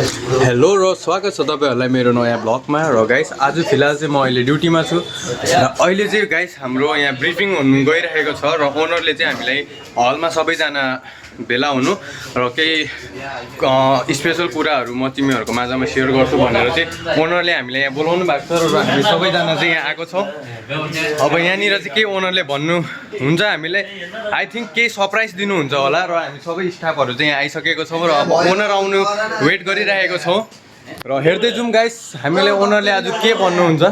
Hello र स्वागत छ तपाईँहरूलाई मेरो नयाँ ब्लगमा र गाइस आज फिलहाल चाहिँ म अहिले ड्युटीमा छु र अहिले चाहिँ गाइस हाम्रो यहाँ ब्रिफिङ हुनु गइरहेको छ र ओनरले चाहिँ हामीलाई हलमा सबैजना भेला हुनु र केही स्पेसल कुराहरू म तिमीहरूको माझमा सेयर गर्छु भनेर चाहिँ ओनरले हामीलाई यहाँ बोलाउनु भएको छ र हामी सबैजना चाहिँ यहाँ आएको छौँ। अब यहाँनिर चाहिँ के ओनरले भन्नुहुन्छ हामीलाई आई थिङ्क केही सरप्राइज दिनुहुन्छ होला र हामी सबै स्टाफहरू चाहिँ यहाँ आइसकेको छौँ र अब ओनर आउनु वेट गरिरहेको छौँ र हेर्दै जाउँ गाइस हामीले ओनरले आज के भन्नुहुन्छ।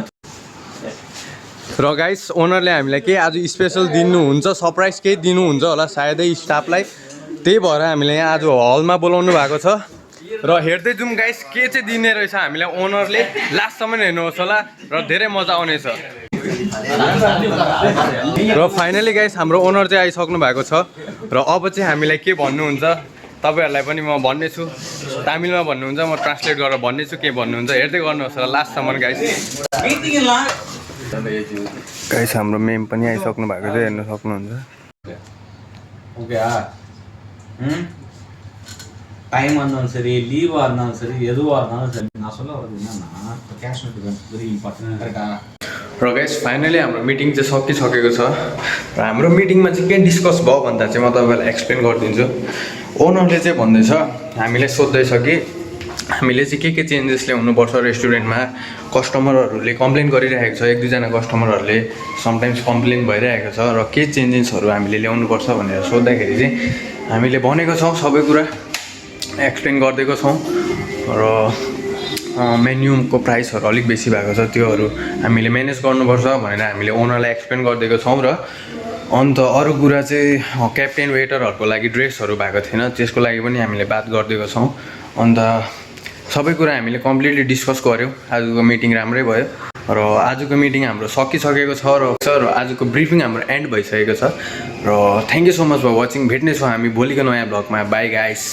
र गाइस ओनरले हामीलाई के आज स्पेसल दिनुहुन्छ सरप्राइज केही दिनुहुन्छ होला सायदै स्टाफलाई, त्यही भएर हामीले यहाँ आज हलमा बोलाउनु भएको छ र हेर्दै जाउँ गाइस के चाहिँ दिने रहेछ हामीलाई ओनरले। लास्टसम्म हेर्नुहोस् होला र धेरै मजा आउनेछ। र फाइनली गाइस हाम्रो ओनर चाहिँ आइसक्नु भएको छ र अब चाहिँ हामीलाई के भन्नुहुन्छ तपाईँहरूलाई पनि म भन्नेछु, तामिलमा भन्नुहुन्छ म ट्रान्सलेट गरेर भन्नेछु के भन्नुहुन्छ, हेर्दै गर्नुहोस् होला लास्टसम्म गाइस। गाइस हाम्रो मेम पनि आइसक्नु भएको छ, हेर्न सक्नुहुन्छ। ಟೈಮ್ ಅನ್ನೋದು ಸರಿ ಲೀವ್ ಅನ್ನೋದು ಸರಿ ಎದು ಅನ್ನೋದು ಸರಿ ನಾ ಸೊಲ್ಲ ಹೊರದಿನ ಕ್ಯಾಶ್ ವೆರಿ ಇಂಪಾರ್टेंट ಕರೆಕ್ಟಾ। र गाइस फाइनली हाम्रो मिटिङ चाहिँ सकिसकेको छ र हाम्रो मिटिङमा चाहिँ के डिस्कस भयो भन्दा चाहिँ म तपाईँलाई एक्सप्लेन गरिदिन्छु। ओनरले चाहिँ भन्दैछ हामीलाई सोध्दैछ कि हामीले चाहिँ के चेन्जेस ल्याउनुपर्छ रेस्टुरेन्टमा, कस्टमरहरूले कम्प्लेन गरिरहेको छ, एक दुईजना कस्टमरहरूले समटाइम्स कम्प्लेन भइरहेको छ र के चेन्जेसहरू हामीले ल्याउनुपर्छ भनेर सोद्धाखेरि चाहिँ हामीले भनेको छौँ, सबै कुरा एक्सप्लेन गरिदिएको छौँ र मेन्युको प्राइसहरू अलिक बेसी भएको छ त्योहरू हामीले म्यानेज गर्नुपर्छ भनेर हामीले ओनरलाई एक्सप्लेन गरिदिएको छौँ। र अन्त अरू कुरा चाहिँ क्याप्टेन वेटरहरूको लागि ड्रेसहरू भएको थिएन, त्यसको लागि पनि हामीले बात गरिदिएको छौँ। अन्त सबै कुरा हामीले कम्प्लिटली डिस्कस गऱ्यौँ। आजको मिटिङ राम्रै भयो र आजको मिटिङ हाम्रो सकिसकेको छ र आजको ब्रिफिङ हाम्रो एन्ड भइसकेको छ र thank you so much for watching. भेट्नेछौँ हामी भोलिको नयाँ ब्लगमा। By guys.